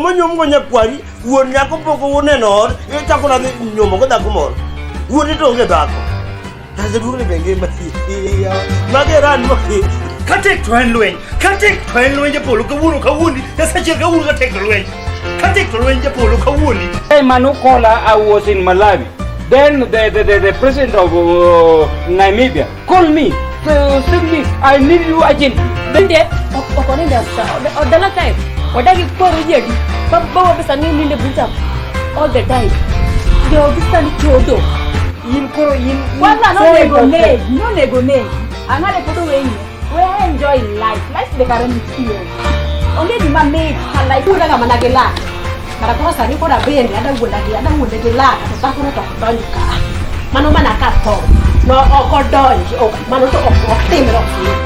monyuomgo nyakwari, wuon nyako pok oneno ot, ichako nadhi nyuomogo dhako moro. Wuone to onge dhako. Jaduong' ni be ngima. Mage ran mo. Katek to en lweny. Katek to en lweny japolo kawuono kawuondi. Nyasaye kawuono katek to lweny. Katek to lweny japolo kawuondi. Hey, Manukola, I was in Malawi. Then the president of Namibia called me, said me, I need you urgently. Bende ok onindo e osiptal. Odala kae wadagi kwaro ji adi. Bawa pesa ni ninde buta all the time. Jogi sani chodo. In koro in Kwanza nonego negi, nonego negi. Ang'ade pod oweyi. We enjoy life. Life be kare nitie. Onge gima mit ka life. Wuonda ga mana gi lak. Kara koro sani koro abende ada wuonda gi ada wuonde gi lak to dhakono to ok donj ka. Mano mana ka tho. No ok odonj. Ok mano to ok ok timre ok timre.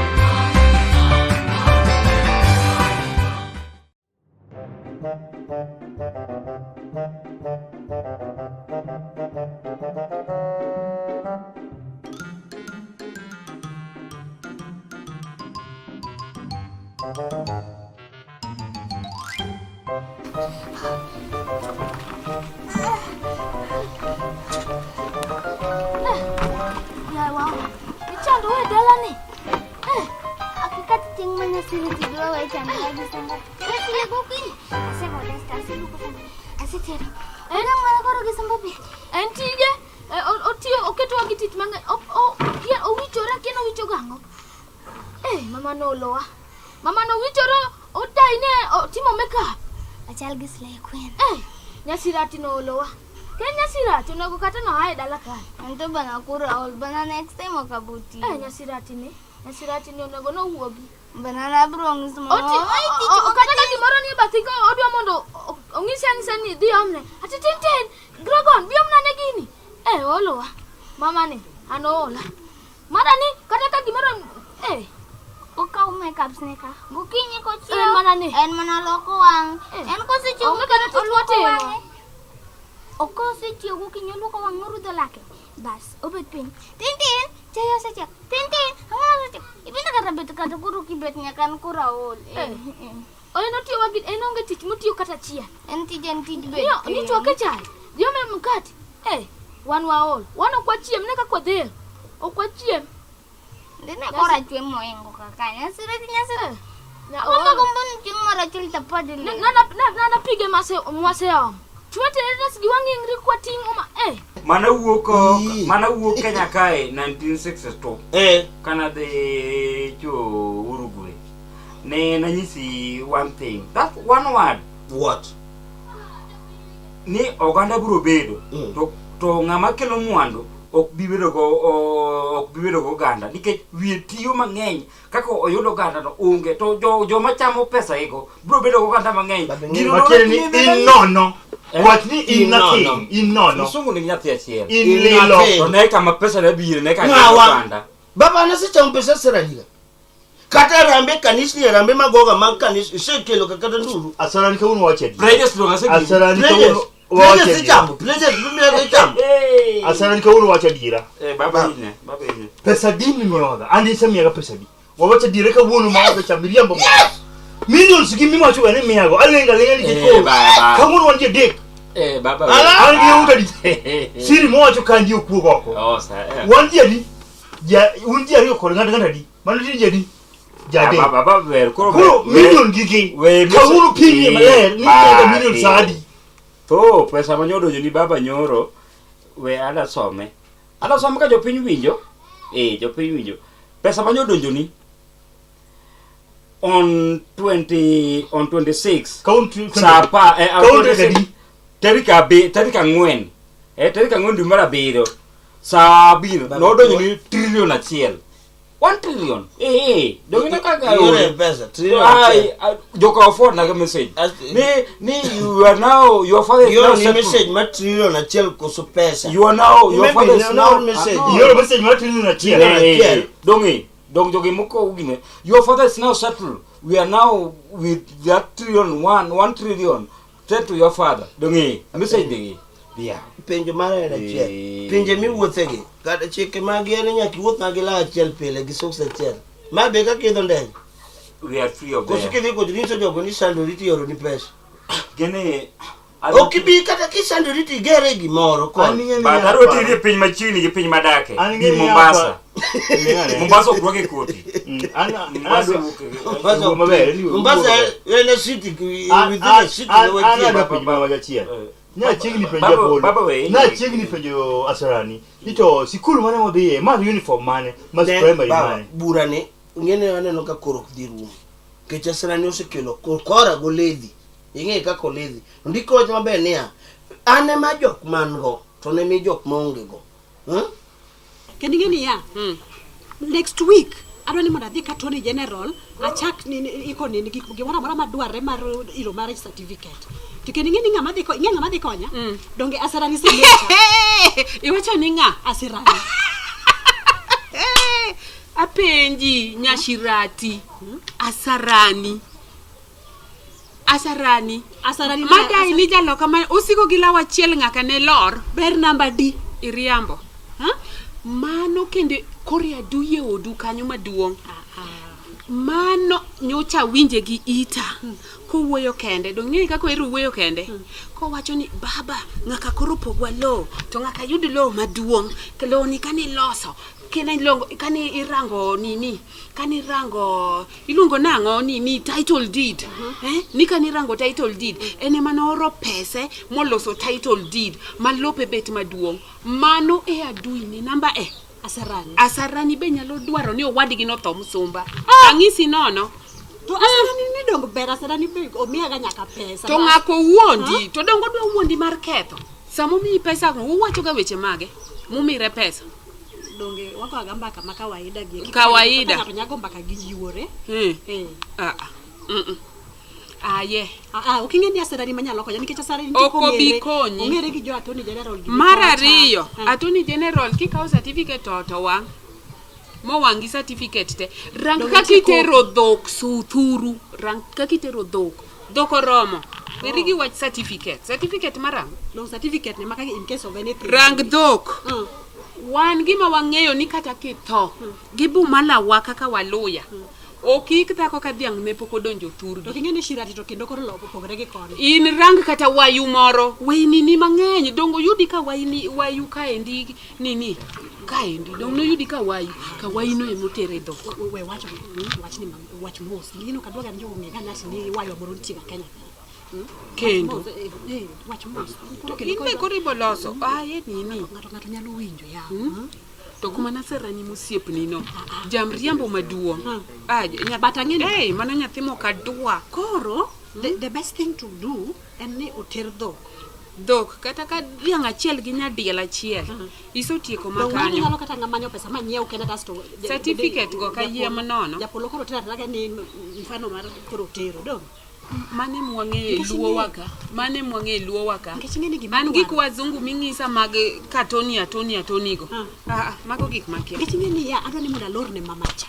Yawa, ichando we dalani. Eh, akika ting mana sili tidwa we chando gi samba. Asile gokinyi. Asemolesta, aseluoko samba. Asetero. En ang' mana koro gi samba pi. En tije otiyo oketowa gi tich mang'eny. Owichore akia nowicho gang'o. Eh, mama nolowa. Mama nowichore odai ne otimo makeup. Achal gi Slay Queen. Eh, nyasirati nolowa. Ken nyasirati onego kata noa e dala kae. Anto bana koro aol bana next time ok abuti. Eh, nyasirati ni. Nyasirati ni onego nowuogi. Bana abiro nyiso mama. Oti, "Ai, tich moko kata ka gimoro nie bathi ka odwa mondo ong'ise ang'isa ni dhi omne. Ati tin tin, Grogon, bi omna ne gini. Eh, olowa. Mama ni, an oola. Mara ni, kata ka gimoro, eh, Okaw makeups ne ka. Gokinyi kochiew. En mana ni. En mana loko wang'. Eh. En kosechiew Onge kata tich olwoko motimo. wang'e. Ok osechiew gokinyi olwoko wang'e orudho lake. Bas, obet piny. Tin tin, chai osechiek. Tin tin, ang'o osechiek? Ibende kata bet kata koro kibet nyaka an koro aol. Eh. En otiyo wagi, en onge tich motiyo kata achiel. En tij en tij bet. Ni, ni chwake chai, dhi ome mkate. Eh, wan waol. Wan ok wachiem, ne kaka wadhero. Ok wachiem. Ndine koro achwe moingo kaka. Nyasirati nyasirati. Na Agombo ool. gombo ni chieng' moro achiel tapadi le. Nanapige mwaseomo. Chwete res gi wang'ingri kwating'o ma eh. Mana wuok mana wuok Kenya kae 1962 Eh, kana dhi cho Uruguay. Ne nanyisi one thing. That one word what? ni oganda biro bedo to ng'ama kelo mwandu ok bi bedo go ok bi bedo go oganda nikech wiye tiyo mang'eny kaka oyudo oganda no onge to jo joma chamo pesa igo biro bedo go oganda mang'eny But Gino Matiende ni nono in nono. Eh? Wach ni in In nono. nothing. In nono. Msungu nigi nyathi achiel In In lilo. nothing. to ne kama pesa ne bire ne ka Ng'awa? oganda Baba nasechamo pesa Serahila. Kata arambe kanisni arambe magoga mag kanis isekelo ka kata nduru. Asarani kawuono wacho adier. Pledges to ngasegi Asarani Pledges. kawuono wacho Pledges adier. ichamo. Pledges bimia ichamo. Asarani kawuono wacho adiera. Eh baba ine baba ine Pesa di mimiyoga. An isemiyaga pesa di. Wawacho adiera kawuono ma ok cham miriambo moro. Millions gi miwacho ga ni miyago. Alenga alenga nikech Eh, koro. baba. Kawuono wan ji adek. Eh baba Ala! An gi yawuot adi. Siri mowacho ka ndi okuog oko. Oh sa eh. Wan ji adi? Ja un ji ariyo kod ng'ato ng'ato adi? Mano ji ji adi? Ji Ah, adek. baba baba ber koro Koro we- million gi gi. we- Kawuono pimie maler ni miyaga million Bati. sa adi. To pesa ma nyodonjo ni baba nyoro we ada some. Ada some ka jopiny winjo. Eh jopiny winjo. Pesa ma nyodonjo ni on 20 on 26 Kawuono sa apar eh, Kawuono tarik adi? tarik abi tarik ang'wen eh tarik ang'wen dwe mar abiriyo sa abiriyo Baba, nodonjo ni trillion achiel 1 trillion eh eh donge kaka Iore pesa. Trillion Ai, achiel. ai, joka afford naga message As- ni ni you are now your father is now Ioro ni settled. message mar trillion achiel koso pesa. you are now your Maybe father is no now message. Ah, no. Ioro message mar trillion achiel. Trillion Eh, achiel. donge dong jogi moko gine your father is now settled we are now with that trillion one one trillion tell to your father donge message digi yeah Penjo mara en achiel. Eh. Pinje miwuothegi kata chike mag en ni nyaka iwuoth ma gi law achiel pile gi soks achiel. Ma be kaka idho ndege. we are free of Koso there kidhi kocho nyiso jogo ni sandori to ioroni pesa. Gini Ok ibi kata kisandori to igere gimoro An koni. ing'e ni But nyaka adwa paro. teri e piny machiegni gi piny madake. An ing'e Gi ni nyaka Mombasa. Ling'ane. Mombasa ok rwake koti. An an Mombasa adwa- wuok- Mombasa Wuo maber, ni wuo Mombasa maber. en a city An- within an- a city an- ne an wantie. adwa penjo mama achiel. Eh. Nachiegni penjo Baba- Apollo. baba we- Nachiegni penjo Asarani. Ni to sikul mane modhiye, mar uniform mane, mar Ne, primary baba, mane. burani ing'eni aneno ka koro ok dhi rumo nikech asrani osekelo kora goledhi ing'e kaka oledhi ndiko wach maber niya an ema jok man go to ne mi jok maonge go Hmm? Kendo ing'e niya, next week adwa ni mondo adhi ka Attorney General achak nini iko nini gik gimoro amora madwarre mar ilo marriage certificate. To kendo ing'e ni ng'ama dhi ko- ing'e ng'ama dhi konya? Donge Asarani signature. Iwacho ni ng'a? Asirani. Apenji nyashirati. Asarani. Asarani. Asarani Madai ni jaloka ma osiko gi law achiel ng'aka ne lor. Ber namba D. Iriambo. Ha? Mano kendo kore aduye odu kanyo maduong'. Mano nyocha winje gi ita kowuoyo kende. Dong' ing'eyo kaka ohero wuoyo kende? Kowacho ni baba ng'aka koro pogwa lowo to ng'aka yud lowo maduong'. Lowo ni kaniloso kane ilongo kane irango nini kane irango iluongo nang'o nini title deed eh? Ni kane irango title deed en ema nooro pese moloso title deed ma lope bet maduong'. Mano e adui ni namba e. Asarani. Asarani be nyalo dwaro ni owadgi notho msumba. Ang'isi nono. To Asarani ni dong ber Asarani be omiyaga nyaka pesa. To ng'ako wuondi, to dongo odwa wuondi mar ketho. Sama omiyi pesa go, uwacho ga weche mage? Mumire pesa. Donge wagoga mbaka ma kawaida gi. Kawaida. Kaka ng'ato nyago mbaka gi yuore. Hmm. Eh. Ah, ah. Mm-mm. Aye. Ah, ah, ok ing'e ni Asarani manyalo konya nikech Asarani nitie Ok obi kong'ere- konyi. Ong'ere gi jo Attorney General gi Mar kocha. ariyo, Ah. Attorney General kikawo certificate to to wang' mowang' gi certificate te. Rang Donge kaka nitie itero dhok suthuru, rang kaka itero dhok. Dhok oromo. Weri gi wach certificate. Certificate mar ang'o? Dong certificate ne maka in case of anything. Rang dhok. Mm. Wan gima wang'eyo ni kata kitho, gibuma lawa kaka waluya. Ok ik dhako ka dhiang' ne pok odonjo To thurgi. king'e ni Shirati to kendo koro loko opogore gi koni. In rang kata wayu moro, weyni ni mang'eny, dongo yudi ka wayni wayu kaendi nini kaendi, dong noyudi ka wayu, ka wayino emotere dhok. We wacho wach ni wach mos. Gino kadwaga ni jogo ong'e ga ng'ati ni wayu moro nitie ga Kenya. Kendo. Wach mos, eh, eh, wach mos. To in be koro iboloso, aye nini. Ng'ato ng'ato nyalo winjo ya. To kuma naserani mosiepni no, jamriambo maduong'. Mm. Ah, But ang'e ni- Ei, mano nyathi mokadwa. Koro the best thing to do en ni oter dhok. Dhok kata ka dhiang' achiel gi nyadiel achiel, isotieko Dong mano makanyo. nyalo kata ng'amanyo pesa manyiew kenda kasto Certificate go kayiem nono. Japolo koro tero atera ni mfano mar koro tero dong. Mane mwang'eyo e Nikech luo ing'e- waka. Mane mwang'eyo e luo waka. Nikech ing'e ni gima An gik dwaro. wazungu ming'isa mag katoni atoni atoni go. Ah. Ah, ah, mago gik makia. Nikech ing'e ni ya adwa ni mondo alorne mamacha.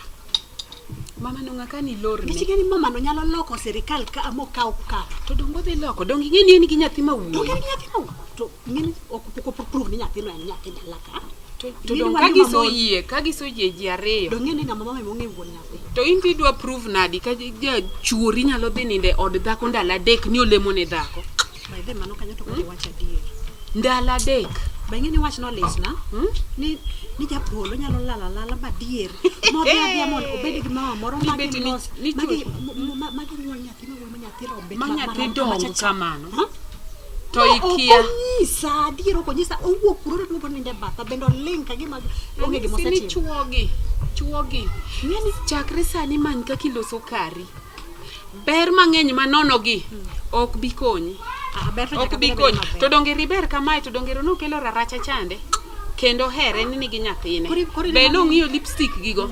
Mama no ng'aka ni lorne. Nikech ing'e ni mamano nyalo loko sirikal ka mokaw ka. To dongo dhi loko. Donge ing'e ni en gi nyathi ma To wuoyi. en gi nyathi ma to ing'e ni ok pok prove ni nyathino en nyathi dala ka. To Ing'e ni dong wan ka joma mon- gisoyie, ka gisoyie ji ariyo. Dong ing'e ni ng'ama mama ema ong'e wuon nyathi. To in to idwa prove nadi ka jachuori nyalo dhi nindo e od dhako ndalo adek ni olemo ne dhako. By the mano kanyo to koro iwacho adier. Ndalo adek. Ba ing'e ni wach no litna ni ni japolo nyalo lala lala madier modhi adhiya mondo obed gi mama moro ma Ibet ni- gilos ni ma gi- chuo- ma ginyuol nyathi ma wuoyi ma nyathi robet Ma nyathi marom dong kama cha- kamano. Ha? To No, ikia. Ok onyisa adier ok onyisa owuok kuro to duogo nindo e batha bende oling ka gima onge gima Anyisi ni osetimo. chuogi. Chuogi. Chakre sani many kaka iloso kari. Ber mang'eny manono gi ok bi konyi. Ah, ber to Ok nyaka bi bed abeda konyi. maber. To donge riber kamae to donge nokelo raracha chande. Kendo here ni nigi nyathine. Koro- koro Be ineno- nong'iyo lipstick gigo.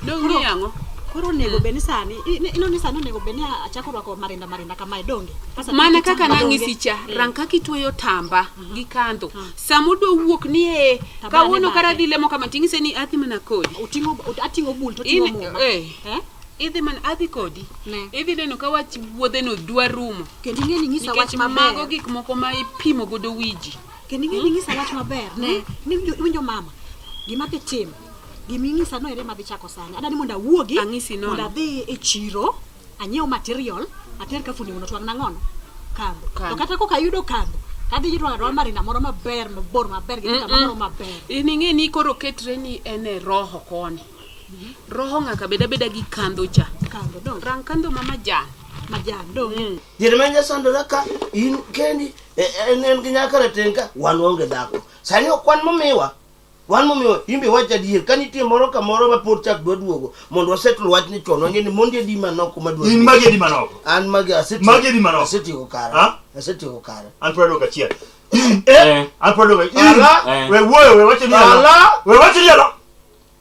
Nong'iyo ang'o? Koro onego bed ni sani ineno ni sani onego bed ni achako rwako marinda marinda kamae donge. Sasa Mana kitamba kaka nang'isi donge? cha, rang kaka itweyo tamba gi kandho. Sama odwa wuok ni e, Tamba kawuono ne kara bathe. dhi lemo kama ting'ise ni adhi mana kodi. Oting'o ating'o bul to oting'o In, muma. eh, Eh? idhi mana adhi kodi. Ne. Idhi neno ka wach wuodheno dwa rumo. Kendo ing'e ni nyisa wach Nikech mago maber. gik moko ma ipimo godo wiji. Kendo ing'e ni nyisa wach maber. Ne, ni winjo iwinjo mama. Gima dhi timo. Gima inyisa no ere madhi chako sani. Adwa ni mondo awuogi. Ang'isi nono. Mondo adhi e chiro, anyiew material, ater ka fundi mondo otwang' nang'ono. Kandho. To Kandho. kata koka ayudo kandho, tadhi rwako arwaka marinda moro maber, mabor maber, gi kitamba moro maber. In ing'e ni koro ketre ni en e roho koni. Roho ng'aka bed abeda gi kandho cha. Kandho dong. Rang kandho ma majan. Majan dong. Diere ma jasandora ka in kendi en en gi nyaka rateng' ka wan waonge dhako. Sani ok wan momiwa. Wan momiwa in be wach adier ka nitie moro kamoro ma pod chak dwa duogo mondo wasettle wachni chon wang'e ni mondi adi manok ma dwa In magi adi manoko? An magi asetieko. Magi adi manoko? Asetieko kara. Ha? Asetieko kara. An pod adwoko achiel. Eh. An pod adwoko Ala. Eh. We wuoyo, we wacho ni ala. Ala. We wacho ni ala.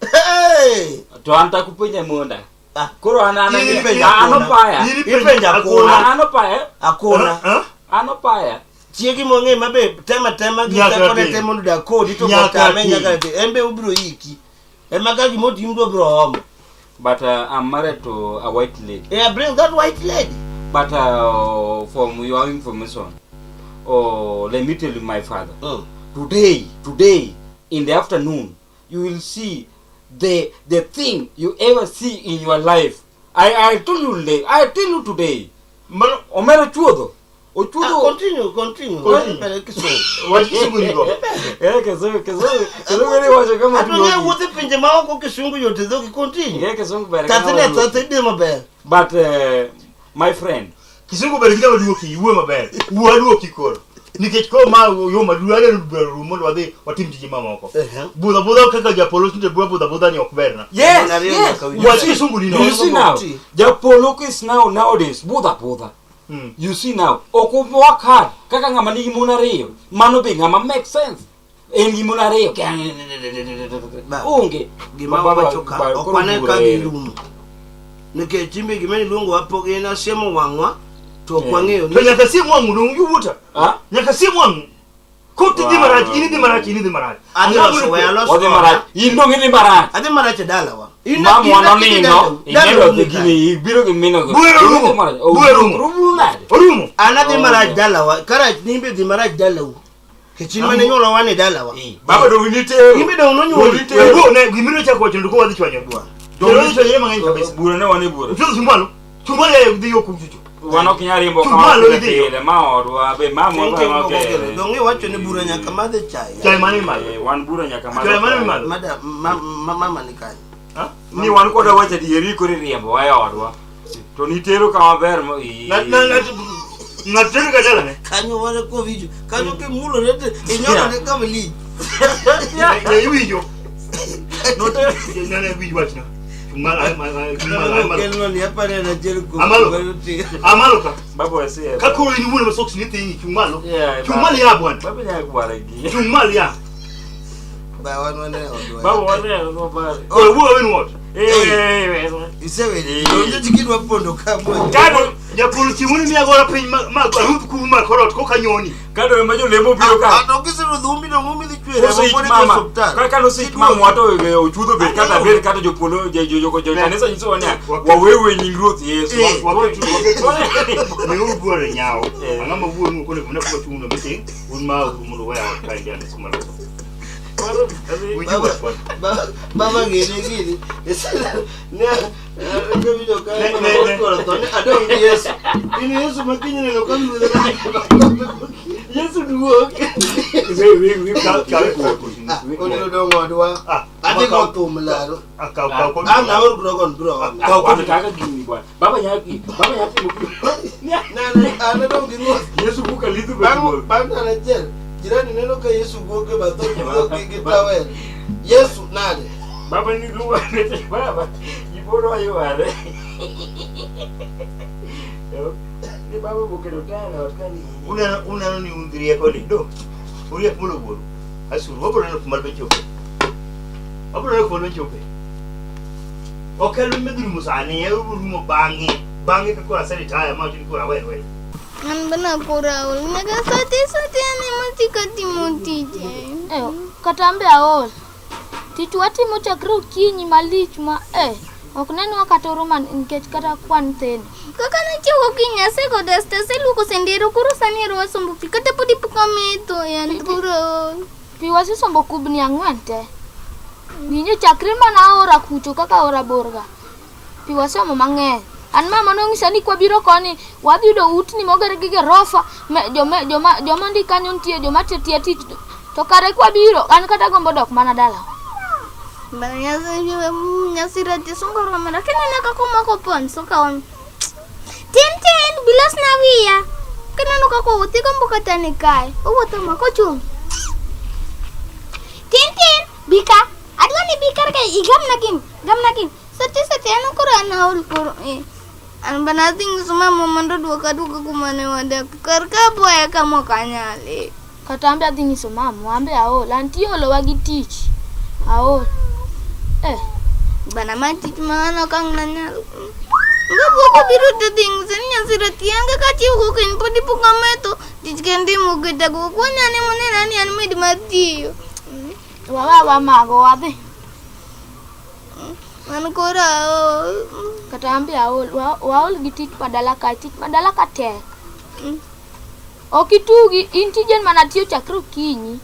Hey! To an takupenja monda. Ah. Koro an an In ipenja an akona. opaya. In Ipenja akona. An opaya. Akona. Eh? An opaya. Chiegi mong'e ma be tema tema gi Nyaka tekone ti. te mondo dak kodi to Nyaka kotame ti. nyaka ti. En be obiro iki. Ema ka gimotim to obiro omo. But I'm married to a white lady. Yeah, bring that white lady. But from your information, oh, let me tell you, my father. Today, in the afternoon, you will see the thing you ever see in your life. I tell you, I tell you today. Mano Omera chuodho. Ah, Ochuodho. continue, continue. Continue. Mbele kisungu. wach kisungu ni go. Eh, kizungu, kizungu, kizungu ni wacho kama Ato ng'e tuogi. wuotho e pinje maoko kisungu yot e dhogi continue. Eh, kizungu ber kama Thathne waduogi. thathe dhi maber. But my friend, Kisungu ber kida waduoki, iwuoyo maber. Wuo aduoki koro. Nikech koro ma yo maduong' adwaro bura rumo mondo wadhi watim tije mamoko. Ehe. Budho budho kaka japolo tinde budho budho budho ni ok berna. yes, Mon ariyo yes. nyaka winj. Wach kisungu ni no. You see now, japolo is now nowadays budha budha. You see now, ok work hard kaka ng'ama nigi mon ariyo. Mano be ng'ama make sense. En gi mon ariyo. Ba- Onge. Gima Ba- ba- wacho ka ba- ok koro wane bura ka ere. girumo. Nikech timbe gima iluongo pok en asiemo wang'wa to ok Eh. wang'eyo To ni nyaka siem wang'u dong' iwuota. Ah? Nyaka siem wang'u. Kot idhi marach, in idhi marach, in idhi marach. Adhi Ang'o loso mabiro we kelo? alos Wadhi koda. marach. In dong idhi marach. Adhi marach e dalawa. In Mama in wanonino. dalawu Imedo ni dhi kae. gini, ibiro gi mino go. Bura rumo. Idhi marach. Oh, Bura rumo. Rumo nade? Orumo. An adhi Oh, marach okay. dalawa. Karach nimbe dhi marach dalau. Kech in mane nyuolo wan e dalawa. Baba dong nitero. Imbe dong nonyuoli. We wuo ne gimiro chako wacho ndiko wadhi chwanyo dwa. Kendo wadhi chwanyore mang'eny kabisa. Bura ne wan e bura. Uchudho chung'walo. Chung'walo ya dhi yo kuchucho. Wan ok nyal riembo Chung kama malo pile idhi. pile, ma odwa be mama Ting wa ting ma moko kelo. ok. Dong iwacho ni bura nyaka madhe chai. Chai mane imadho? Eh, wan bura nyaka madho Chai mane chai. imadho? Mada mama ni kanyo. Ha? Ni wan koda wacho adieri koro iriembo wa e odwa. To nitero kama ber mo. Na na na ng'ato tero ka dalane. Kanyo wane kowinjo. Kanyo kimulore to inyorore kama lich. Ne iwinjo. Ne ne winj wachna. Chung'walo amalo. Okelno ni apare en achiel kuom Amalo. gima notim. Amalo ka. Baba wasiye. Ka koro in wuon ma soks ni thinyi chung'walo. Yeah, Chung'walo ya bwana. Baba nyaka kware gi. Chung'walo ya. Ba wan wane e odwa. Baba wane no bare. Koro wuo wen what? Eh eh. Isewinjo. Donjo chikidwa pondo ka mo. Kado japur chiemoni miya gora piny ma ma arudh kum ma korot koka nyoni. Kado ema jolemo biro ka. To kiserudho umbi dong umbi dhi chwere. Koseik mapod idhi mama. osuptal. Kaka noseik mama to ochudho bet kata ber kata jopolo jo jo jo kanisa nyisowa niya wawewe nying Ruoth Yesu. Eh. Waketu ne ubuore nyawo. Eh. Ang'o ma wuonu kone kuna kuma chung'no miting un ma uru mondo weya ot kae jana kuma loso. Winjo Baba- wach bwana. Baba gini gini. Ne awinjo ka Ne- ne- ne. koro tho ne adong' gi Yesu. In Yesu ma kiny neno ka ruodhe Yesu duok. We we we Ka- ka- Ah, Onego dong' odwa. Ah, Adhi kaw- go thum laro. Ah, kaw kaw kod. An aor grogon biro ome. Kaw Wan kod. kaka gini bwana. Baba nyaka baba nyaka timo Ne an adong' gi ruoth. Yesu buka lidhu Bang' bang' ndalo achiel, jirani neno ka Yesu wuok e bath ot wuok gi tawel. Yesu nade? Baba ni luwa baba. Ibodo ayware. Ni baba bukelo tana ot kani. Uneno uneno ni un gi rieko ni do. Uriek molo wuoru. Asuru wabiro neno kuma lweny chope. Wabiro neno kuma lweny chope. Ok en lweny madhi rumo sani, en obiro rumo bang'e. Bang'e ka koro aseretire ma wacho ni koro awe lweny. An bana koro aol. Nyaka sate sate an ema tika timo tije. Eh, kata an be aol. Tich watimo chakre okinyi malich ma eh, ok nenwa kata oromo nikech kata kwan nyithindo. Kaka nachiew gokinyi asego dasta, aseluoko sende koro sani ero wasombo pi. Kata podi pok ametho yan koro. Pi wasesombo kubni ang'wen te. Winjo chakre mana aora kucho kaka aora borga. Pi wasomo mang'eny. An mama nong'isa ni kwabiro koni wadhi yudo utni moger gi gorofa, joma joma joma ndi kanyo nitie joma tiyo tiyo tich. To kare kwabiro an kata gombo dok mana dalawa. Bana nyasira tisungoro mara kineno kaka omako pon soka on. Tin tin bilos na wiya. Kineno kaka owuotho igombo kata ni kae. Owuotho ma kochung'. Tin tin bika. Adwa ni bi kar kae igamna gini, gamna gini. Sati sati an koro an aol koro. Eh. An bana adhi nyiso mama mondo oduoka aduoka kuma ne wadak. Kar ka boya kama ok anyal. Kata ambe adhi nyiso mama, ambe aol. Anti olowa gi tich. Aol. Eh. Bana ma tich ma an ok ang' nanyal. Ngaboko biro to dhi nyise ni nyasira tianga ka chiew gokinyi pod ipo kametho tich kende emoketa go konya ane monena ni an maid mar tiyo. Wawa wamago wadhi. An koro aol. Kata ambe aol. Waol gi tich madala ka. Tich madala ka tek. Ok itugi, in tijen mana tiyo chakre okinyi.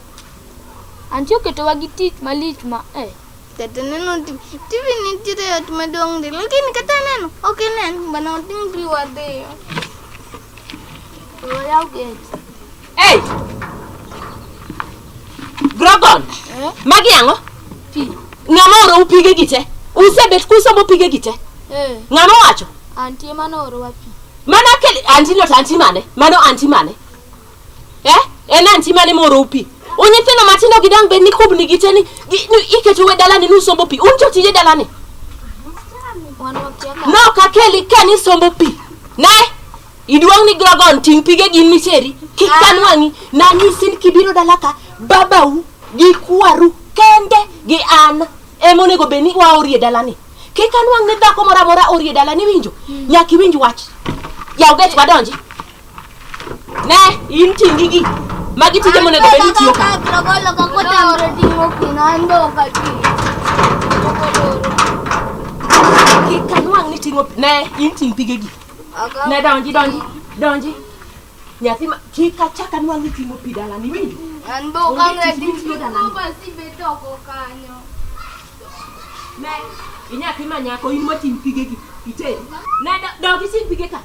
Anti oketowa gi tich malich ma eh. Kata neno TV nitiere e ot maduong' ndi lakini kata neno ok inen bana oting' pi wadhiyo. Wayaw gate. Hey! Grogon! Eh? Magi ang'o? Pi. Ng'ama oorou pige gi te? Usebet kusomo pige gi te? Eh. Ng'ama owacho? Anti ema noorowa pi. Mana kel anti no to anti mane? Mano anti mane? Eh? En anti mane moorou pi? Un nyithindo matindo gi dang' bed ni kubni gi te ni iketou e dalani nusombo pi. Un jotije dalani. Wan wakia ka. Nok akeli ka ni sombo pi. Ne! Iduong' ni Grogon ting' pige gin miteri. Kik kan wang'i. Nanyisi ni kibiro dala ka babau gi kwaru kende gi an ema onego bed ni waori e dalani. Kik anwang' ni dhako moro amora ori e dalani winjo. Nyaka iwinj wach. Yaw gate wadonji. Ne, in ting' gigi. Magi tije monego bed ni itiyo ka. Nooro ting'o pi no an be ok ating'. Kik anwang' ni ting'o pi. Ne, in ting' pige gi. Ne donji donji donji. Nyathi ma kik achak anwang' ni ting'o pi dalani winjo. An be ok Onge ang' tich mitiyo dalani. Basi bet oko kanyo. Ne, inyathi ma nyako in moting' pige gi iter. Ne dog iting' pige ka.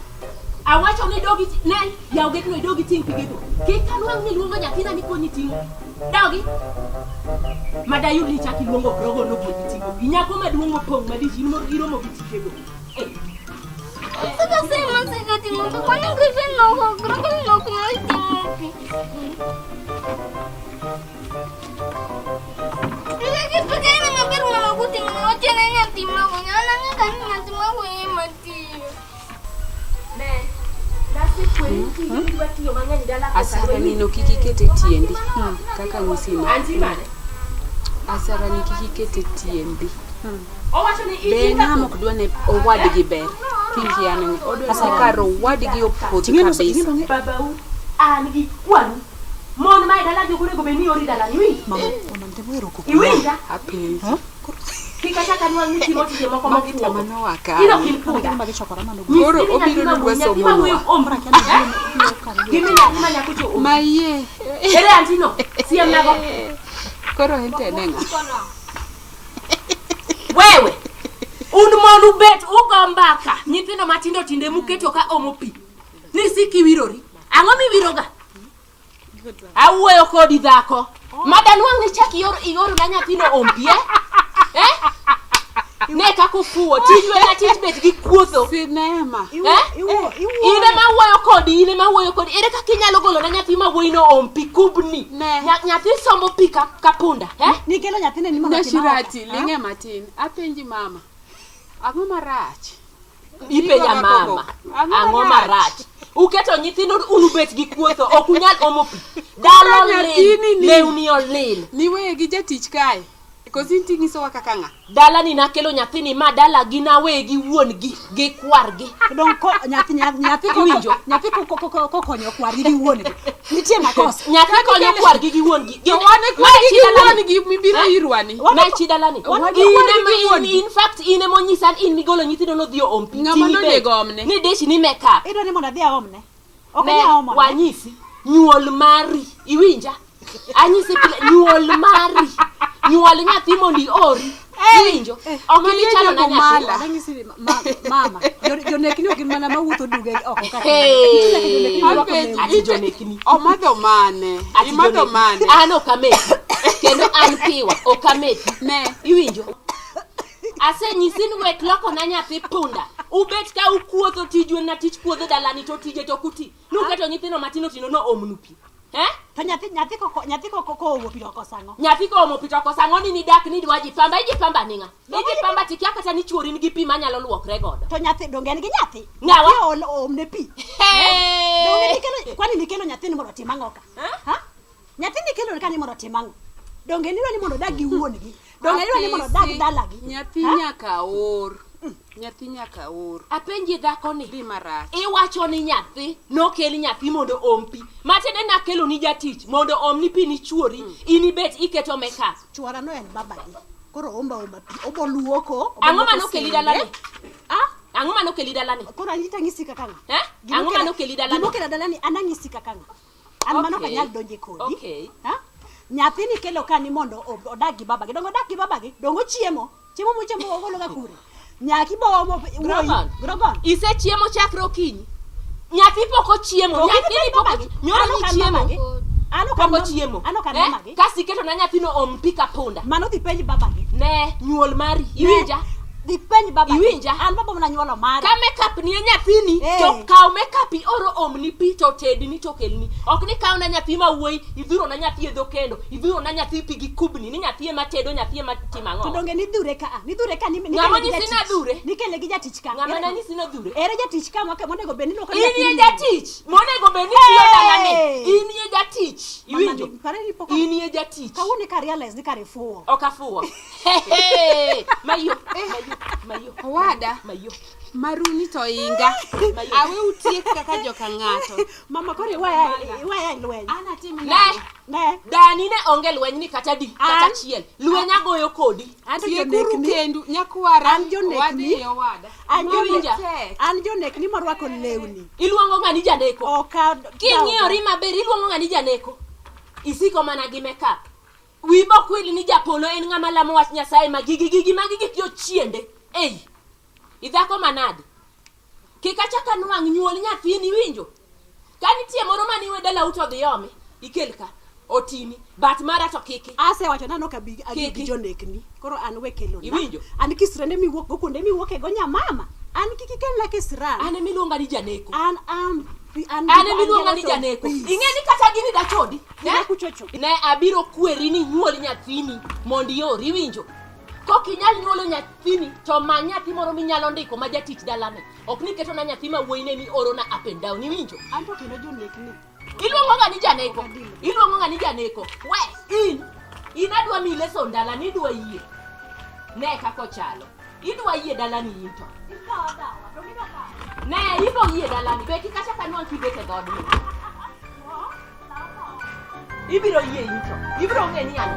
Awacho ni dog ne yaw getno idog iting' pige go. Kik anwang' ni iluongo nyathina ni konyi ting'o. Dogi. Madayud ni chak iluongo grogo nokonyi ting'o pi. Nyako maduong' mopong' malich in iromo gi tikego. Eh. Saka sema sika ting'o pi kwani Griffin ok Grogon ok nyal ting'o pi. Nikech pige ema maber mama goting'o wachene nyathi ma wuoyi an ang'e ka ni nyathi ma wuoyi ema tiyo. Asara nino kik iket e tiendi kaka nyisi no. Anti mane? Asara ni kik iket e tiendi. Owacho ni Be ng'ama ok dwa ne owadgi ber. Kikia ni odwa ni kar owadgi opodh kabisa. Babau an gi kwaru. Mon ma e dala gi ok onego bed ni ori dalani iwinjo? Iwinja? Apenji. Kik achak anwang' ni timo tije moko Magi mofuwo. to mano waka. In ok in punda. Koro obiro nodwa somonwa. Gimi nyathi ma nyako cho ombi. Mayie. Ere antino? Siemnago. Koro en to en e ng'a? Wewe. Un mon ubet ugo mbaka. Nyithindo matindo tinde muketo ka omo pi. Ni sik iwirori. Ang'o miwiroga? Awuoyo kodi dhako. Madanwang' ni chak ior iorna nyathino ompi eh? Eh? Ne kaka ofuwo. Tijwa en tich bet gi kuotho. Sinema. Eh? In ema awuoyo kodi, in ema awuoyo kodi. Ere kaka inyalo golo na nyathi ma wuoyi no ompi kubni? Ne. Nyathi sombo pi ka punda, eh? Nikelo nyathine ni mondo otim ang'o? Nashirati, ling'e matin. Apenji mama. Ang'o marach? Ipenja mama. Ang'o marach? Uketo nyithindo unubet gi kuotho, ok unyal omo pi. Dala Koro olil, nyathini ni- lewni olil. Niweye gi jatich kae. Koso in tinyisowa kaka ng'a? Dalani nakelo nyathini ma dalagi naweye gi wuon gi gi kwargi. Dong ko nyathi nyathi Iwinjo? nyathi kokonyo kwargi gi wuon gi. Nitie makosa. Nyathi konyo kwargi gi wuon gi. To wan e kwargi gi wuon gi mibiro irwa ni. Ma chi dalani. Wan e In kwargi ema gi wuon in, gi. in fact in ema onyisa ni in migolo nyithindo nodhi oom pi. Ng'ama Ting' ibet. nonego omne. Ni dish ni make up. Idwa ni mondo adhi aomne. Ok Ne, anyal omo. wanyisi nyuol mari iwinja anyisi pile nyuol mari nyuol nyathi mondo iori Iwinjo? Ok ibi chalo na nyathi. Adang'isi ni mama, jonekni ok gin mana mawuotho duge oko ka. Hey. Nitie nyaka jonekni marwako lewni. Ati jonekni. Omadho mane? Ati Imadho jonekni. mane? An ok amethi. Kendo an piwa, ok amethi. Ne. Iwinjo? Asenyisi ni wek loko na nyathi punda. Ubet ka ukuotho tiju na tich kuodho dalani to tije to kuti. Nuketo nyithindo matindo tindo no omnu pi. Eh? To nyathi nyathi koko nyathi koko koomo pi oko sang'o? Nyathi koomo pi to koso ang'o ni nidak ni idwa jipamba ijipamba ning'a? Ijipamba tikia kata ni chuori nigi pi manyalo luokre godo. To nyathi donge en gi nyathi? Ng'awa? Nyathi oomne pi. Hey! Donge nikelo kwani nikelo nyathini mondo otim ang'o ka? Ha? Nyathi nikelo ka ni mondo otim ang'o? Donge nidwa ni mondo odag gi wuon-gi? Donge nidwa ni mondo odag Apisi, dalagi? Nyathi Ha? nyaka or. Nyathi nyaka or. Apenji dhako ni. Dhi marach. Iwacho ni nyathi nokel nyathi mondo om pi. Matiende nakelo ni jatich mondo omni pi ni chuori. In ibet iketo makeup. Chuora no en babagi. Koro omba omba pi. Obo luoko. obo Ang'o luoko manokeli sende. dalani? Ah? Ang'o manokeli dalani? Koro anita ng'isi kaka ng'a? Eh? Gima Ang'o okela- manokeli dalani? Gima okela dalani an ang'isi kaka ng'a? An mano ok Okay. anyal donje kodi. Okay. Ha? Nyathi nikelo ka ni mondo odag gi babagi. Donge odag gi babagi? Donge ochiemo? Chiemo mochiemo ogolo ga kure? Nyaki bo omo wuoyi. Grogon. Grogon. Isechiemo chakre okinyi. Nyathi pok ochiemo. To ok Nyathini idhi pok babagi. Nyoro An ni ok an chiemo. mamagi. An ok an Pok mam- ochiemo. An ok an Eh? mamagi. Kasi iketo na nyathino om pi ka punda. Mano dhi penj babagi. Ne, nyuol mari. Iwinja? Dhi penj babagi. Iwinja? An baba mana nyuolo mara. Ka makeup ni e nyathini Eh. to kaw makeup ioro omni pi to tedni to kelni. Ok ni kaw na nyathi ma wuoyi, idhuro na nyathi e dho kendo, idhuro na nyathi pi gi kubni, ni nyathi ema tedo, nyathi ema timo To ang'o. donge nidhure ka a? Nidhure ka ni Ng'ama nikele gi onyisi jatich. nadhure? Nikele gi jatich ka. Ng'ama Ere- nanyisi nodhure? Ere jatich ka monego bed ni luoko In ye nyathini? jatich monego bed ni tiyo dalani. Hey! In ye jatich. Mama, Iwinjo? pare ni pok In ye jatich. Kawuono eka realize ni kare fuwo. Ok afuwo. Hehe. Mayo, mayo, mayo. Owada. Mayo. Maruni to inga. Awe utiek kaka joka ng'ato. Mama koro iweya iweya e lweny. An atim Ne. nang'o? Ne. Dani ne onge lweny ni kata di, kata An? achiel. Lweny agoyo kodi. An to Tiekuru jonekni. kendu. Nyakwara. An jonekni. Wadhi owada. An Iwinja? jonek. An jonekni morwako lewni. Iluongo ng'ani janeko. Ok a- King'iyori maber iluongo ng'ani janeko. Isiko mana gi makeup. Wiyi bok wil ni japolo en ng'ama lamo wach Nyasaye ma gigi gigi magi gik jochiende. Ei. Idhako manade. Kik achak anwang' nyuol nyathini iwinjo. Ka nitie moro maniwe dalau to dhi ome. Ikel ka. Otini. Bat mara to kiki. Asewacho ni an ok abi abi gi Kiki. jonekni. Koro an we kelona. Iwinjo? An kisrende miwuok go kuonde miwuoke go nyamama. An kik ikelna kisran. An emiluonga ni janeko. An am an An emiluonga ni janeko. Ing'e ni kata gini dachodi. Ne kuchocho. Ne abiro kweri ni nyuol nyathini mondo ior iwinjo. Kok inyal nyuolo nyathini to many nyathi moro minyalo ndiko ma jatich dalane. Ok ni ketona nyathi ma wuoyi ne miorona up and down iwinjo. An to kendo jonekni. Iluongo ng'a ni janeko. Iluongo ng'a ni janeko. We in in adwa miyi lesson dalani idwa yie. Ne kaka ochalo. Idwa yie dalani in to. Ne ibo yie dalani. Be kik achak anwang' kibet e dhoodni. Ibiro yie in to. Ibiro ng'e ni an.